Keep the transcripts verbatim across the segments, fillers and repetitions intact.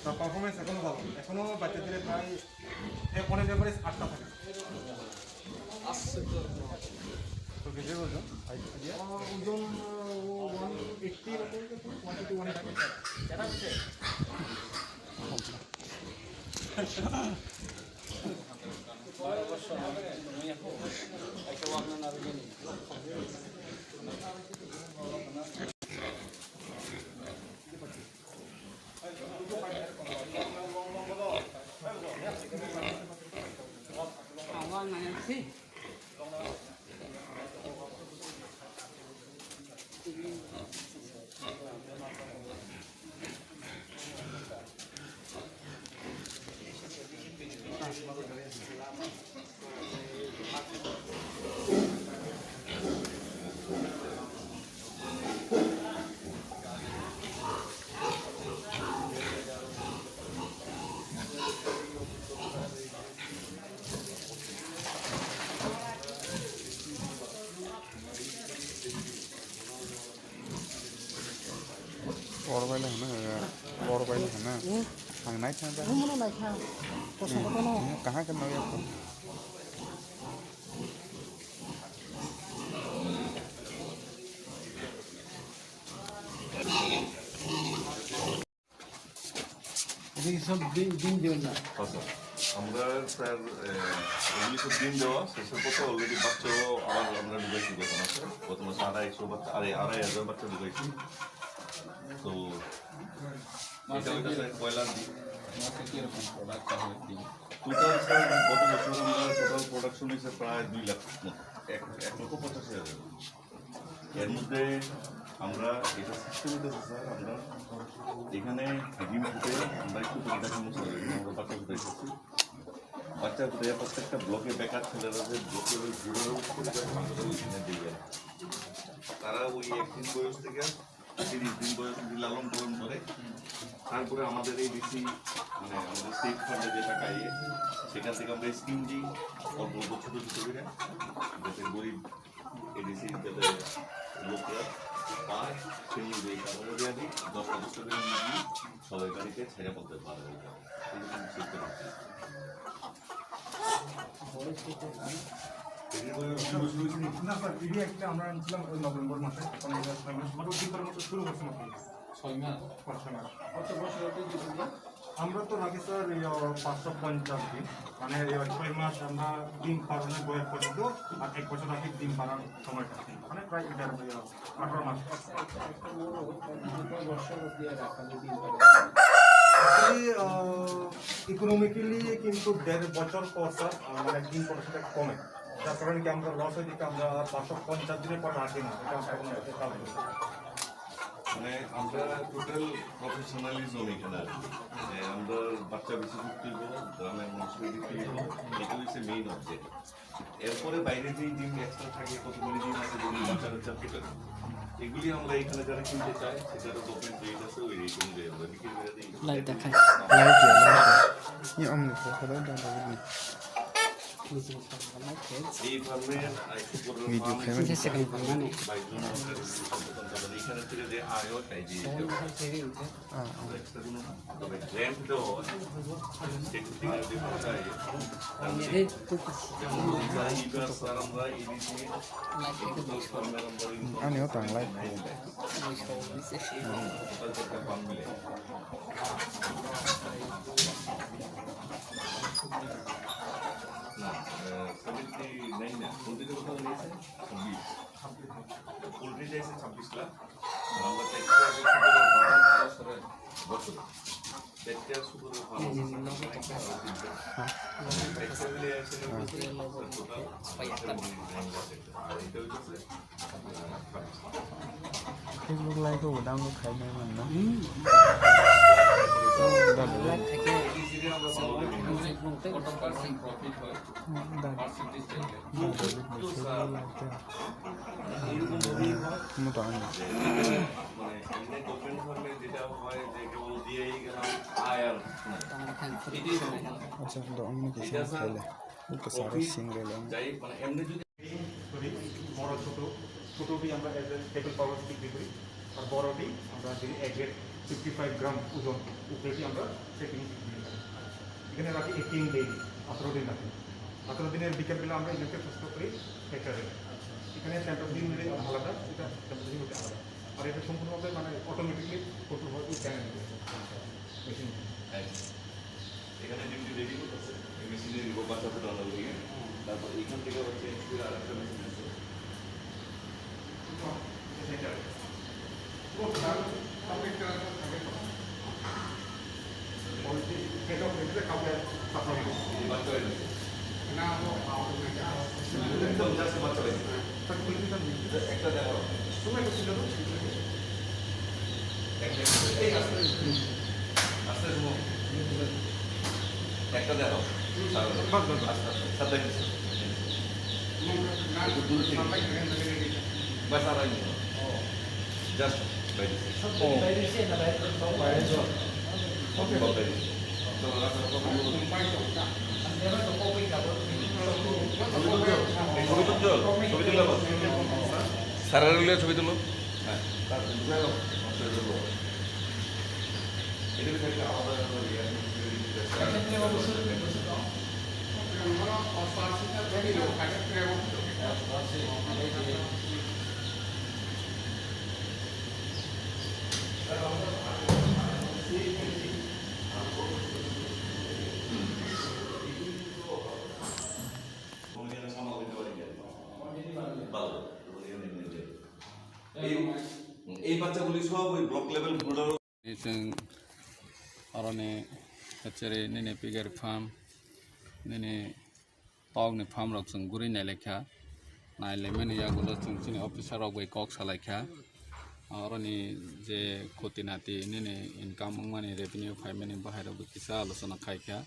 তার পারফরমেন্স এখনো ভালো, এখনো বাচ্চাদের প্রায় এ অনেক এভারেজ আটটা থাকে। তো কেজি বলছো? আইডিয়া? ওজন one eighty, one eighty, one eighty. Por bai le hana, por bai le hana. Hmm? Ang nai thang da. Ang mano nai thang. Kosong kotono. Hmm, kaha ke nai ako? এটা কি সব ডিম, ডিম দেবেন না? হ্যাঁ, স্যার। আমরা, স্যার, এ, এগুলি তো ডিম দেওয়া, শেষের পথে already বাচ্চাও আবার আমরা ঢুকাইছি গত মাসে। গত মাসে আড়াইশো বাচ্চা, আরে, আড়াই হাজার বাচ্চা ঢুকাইছি। তো, এটা হইলো, স্যার, কয়লার ডিম। মাসে কিরকম প্রোডাক্ট হয় ডিম? টোটাল, স্যার, গত বছর আমরা টোটাল প্রোডাকশন হয়েছে প্রায় দুই লাখ মতো। এক, এক লক্ষ পঁচাশি হাজার। এর মধ্যে আমরা এটা সিস্টেম হইতেছে, স্যার, আমরা এখানে ডিম ফুটে আমরা একটু করে দেখার মতো করে, আমরা বাচ্চা ফুটে এসেছি। বাচ্চা ফুটে প্রত্যেকটা ব্লকে বেকার ছেলেরা যে ব্লকে ওই জুড়ে ওই করে দেয়, আমরা ওইখানে দিয়ে যাই। তারা ওই এক দিন বয়স থেকে তিরিশ দিন বয়স অবধি লালন পালন করে। তারপরে আমাদের এই ডিসি, মানে, আমাদের স্টেট ফান্ডে যে টাকা ইয়ে, সেখান থেকে আমরা স্কিম দিই, অল্প অল্প ছোটো ছোটো করে, যাতে গরিব এডিসি যাতে লোকরা পায়, সেই অনুযায়ী তারা দিয়ে দিই। দশটা দশটা করে মুরগি সবাই বাড়িতে ছেড়ে করতে পারে। এরকম সিস্টেম আছে। না, স্যার, এটা একটা আমরা আনছিলাম ওই নভেম্বর মাসে, এখন এটা ছয় মাস, মোটামুটি করার মতো শুরু করছে মোটামুটি। ছয় মাস? পাঁচ ছয় মাস। কত বছর অবধি দিতে হবে? আমরা তো রাখি, স্যার, এই, আহ, পাঁচশো পঞ্চাশ দিন, মানে, এই, আহ, ছয় মাস আমরা ডিম পাড়ানোর বয়স পর্যন্ত, আর এক বছর রাখি ডিম পাড়ার সময়টা, মানে, প্রায় এগারো, এই, আহ, আঠারো মাস। একটা, একটা, একটা মনে হয়, কত বছর অবধি রাখা যায় ডিম পাড়া? Actually, আহ, ইকোনমিক্যালি কিন্তু দেড় বছর পর, স্যার, আহ, মানে, ডিম প্রোডাকশনটা কমে, যার কারণে কি আমরা লস হয়ে যেতে আমরা পাঁচশো পঞ্চাশ দিনের পরে রাখি না, এটা আমরা এখন একটা কাজ করি। মানে, আমরা টোটাল প্রফেশনালিজম এখানে আর কি। যে আমরা বাচ্চা বেশি করতে হইব, গ্রামের মানুষকে দিতে হইব, এটা হচ্ছে মেইন অবজেক্ট। এরপরে বাইরে যে ডিম এক্সট্রা থাকে, কতগুলি ডিম আছে, যেগুলি বাচ্চা কাচ্চা ফুটে, এগুলি আমরা এখানে যারা কিনতে চায়, সেটারও গভর্নমেন্ট রেট আছে, ওই রেট অনুযায়ী আমরা বিক্রি করে দিই। লাইভ দেখাই। লাইভ দিয়া, লাইভ দিয়া। এই অমনি কথা দাও, দাও, দাও, দাও। এই ফার্মের আরেকটু পনেরো ভিডিও ফার্ম খাইবেন? বাইশ জন সরকারি কর্মকর্তা, এখানে থেকে যে আয় হয়, তাই দিয়ে দিতে হবে। হ্যাঁ, হ্যাঁ। আমরা এক্সট্রা কোনো না, তবে গ্র্যান্ট দেওয়া হয়, সেক্ষেত্রে কিন্তু দেখা যায়, তার মধ্যে যেমন আমরা ইবার স্যার, আমরা এডিসি, ফার্মের আমরা ইনকাম আমিও তো লাইভ। টোটাল চারটা ফার্ম মিলে। না, আহ, সেভেন্টি নাইন না, পোলট্রিতে কত হয়েছে? ছাব্বিশ। পোলট্রিতে এসে ছাব্বিশ লাখ। আর আমরা ট্যাক্সটা আগে শুরু করে বারো বছরে। বছরে। ট্যাক্সটা শুরু করে বারো বছরে। হ্যাঁ। ট্যাক্সটা Facebook live ko download khai nai man na. Acha, do ang ni kisa khaile. Kisa ro sing le lang. করি, বড় ছোট, ছোটটি আমরা as a table powder বিক্রি করি, আর বড়টি আমরা যদি এক গ্রেড ফিফটি ফাইভ গ্রাম ওজন, উপরেটি আমরা সেটিং বিক্রি করি। এখানে রাখি এইটিন ডেজ, আঠারো দিন রাখি। আঠারো দিনের বিকেলবেলা আমরা এগুলোকে ট্রান্সফার করি ফ্যাক্টরি। এখানে সেন্টার দিন আলাদা, এটা সেন্টার দিন আলাদা। আর এটা সম্পূর্ণভাবে মানে অটোমেটিকলি কন্ট্রোল হয় ওই চ্যানেল মেশিন। এখানে ডিউটি রেডি করতেছে, এই মেশিনে রিবো বাচ্চা ফুটানো হয়ে গেছে। তারপর এখান থেকে হচ্ছে এক্সপির আর একটা মেশিন আছে। এটা সেন্টার। ও, তার, তার একটা থাকে তো। ওই যে, সেটা, এটা কাউকে সাপ্লাই করছে। এই বাচ্চা হয়ে গেছে। না, ও, আমাদের না, যা। একদম জাস্ট বাচ্চা হয়ে গেছে। হ্যাঁ। একটা দেখো। তুমি একটা ছিল তো? একটা, এই আস্তে, আস্তে ঘুমো। একটা দেখো। বাস, বাস, বাস। আস্তে, আস্তে, আস্তে। সাপ্লাই দিচ্ছি। একটু দূরে থেকে। বাস, আর আইনি। জাস্ট বাইরে। বাইরে। স্যারের ছবি তুলো। হ্যাঁ। এই, এই বাচ্চাগুলি সব ওই block level brooder. Chwng oroni hachari nini pigari farm, nini tokni farm rok chwng guri nailaikha. Nailaimani yagulo chwng chini officer rok bai kok salaikha. Oroni je khoti nati nini income wngmani revenue phaimani bahai rok bai kisa alochona khaikha.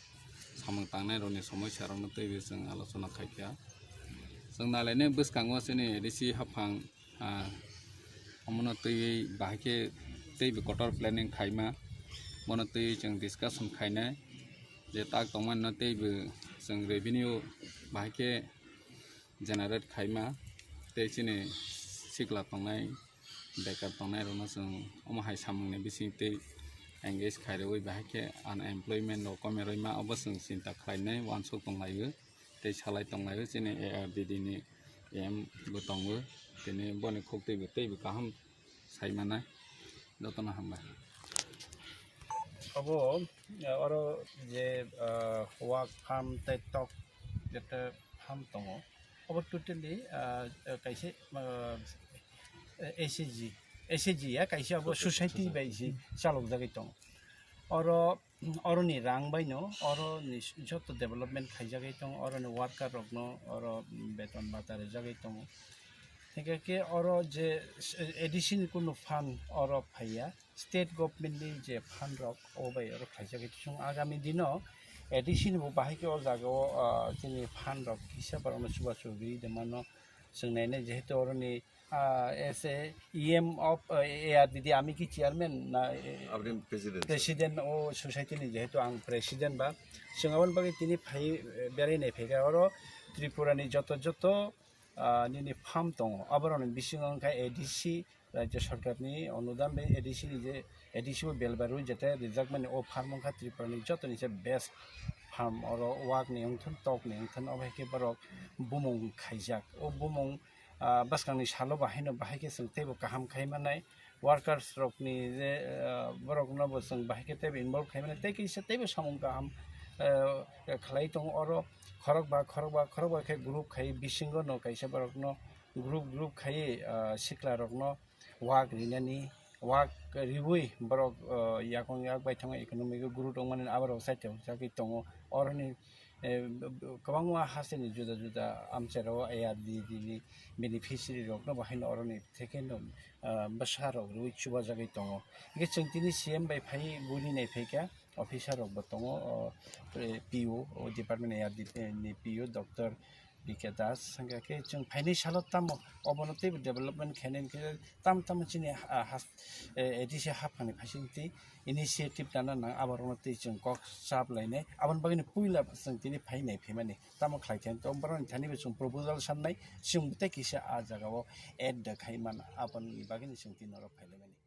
Samung tangnai rokni somosya rokno twiwi chwng alochona khaikha. Chwng nailainai bwskango chini A D C haphang, ah, omono twiwi bahai khe teibo kotor planning khaima. Bono twiwi chwng discussion khainai je tak tongmani no teibo chwng revenue bahai khe generate khaima, tei chini sikla tongnai, bekar tongnai rokno chwng omo hai samungni bising tei engage khairwi bahai khe unemployment rok komerwi ma, obo chwng chinta khlainai uansuk tonglaio tei salai tonglaio chini A R D D ni M bo tongo, tini boni khuk teibo teibo kaham sai manai, jotono hambai. Obo, eh, oro je, eh, wak farm tei tok jete farm tongo, obo totally, ah, kaisa, ah, S H G, S H G ya kaisa obo society bai se chalokjagwi tongo. Oro, oroni rang baino oroni joto development khaijagwi tongo, oroni worker rokno oro beton bata rijagwi tongo. Hingkhe khe oro je A D C ni kunu fund oro phaiya, state government ni je fund rok o bai oro khlaijagwi. Chwng agami dino A D C ni bo bahai khe o jaga o, ah, chini fund rok kisa borok no chubachu ri de mano chwng nainai, jehetu oroni, ah, as a E M of, ah, A R D D, ami ki chairman na, eh, Aboni president. President o society ni, jehetu ang president ba, chwng aboni bagwi tini phai, eh, berai nai phaikha oro Tripura ni joto joto, ah, nini farm tongo, aborokni bisingo wngkha A D C, Rajya Sarkarni onudan bai A D C ni je, A D C bo belbarwi jete rijakmani o farm wngkha Tripurani jotoni se best farm, oro wakni wngthun, tokni wngthun, obo hai khe borok bumung khaijak. O bumung, ah, bwskangni salo bahaino bahai khe chwng teibo kaham khai mannai. Workers rokni je, ah, borokno bo chwng bahai khe teibo involve khai mannai, tei kisa teibo samung kaham, ah, khlai tongo oro. Khorokba, khorokba, khorokba khe group khai bisingo no kaisa borokno group group khai, ah, sikla rokno wak rinani, wak riwi borok, ah, yakung yak bai thangwi economic o group wngmani aborok site o chagwi tongo. Oroni eh, kwbangma hasteni juda juda amchairok A R D D ni beneficiary rokno bo haino oroni thekeno, ah, bwsarok rwi chubajagwi tongo. Hingkhe chwng tini C M bai phai guli nai phaikha, officer rokbo tongo, o, eh, P O, o department A R D ni P O, Doctor B K Das, hingkhe khe chwng phainai salo tamo obono teibo development khainai hingkhe tam tamo chini, ah, has-, eh, A D C haphangni phaising twi initiative nana nang, aborokno twi chwng kok chap lainai. Aboni bagwino puila chwng tini phainai phaimani tamo khlai thai, to borokni thani bo chwng proposal sannai, chwng tei kisa ah jagao add da khai man, aboni bagwino chwng tini norok phailaimani.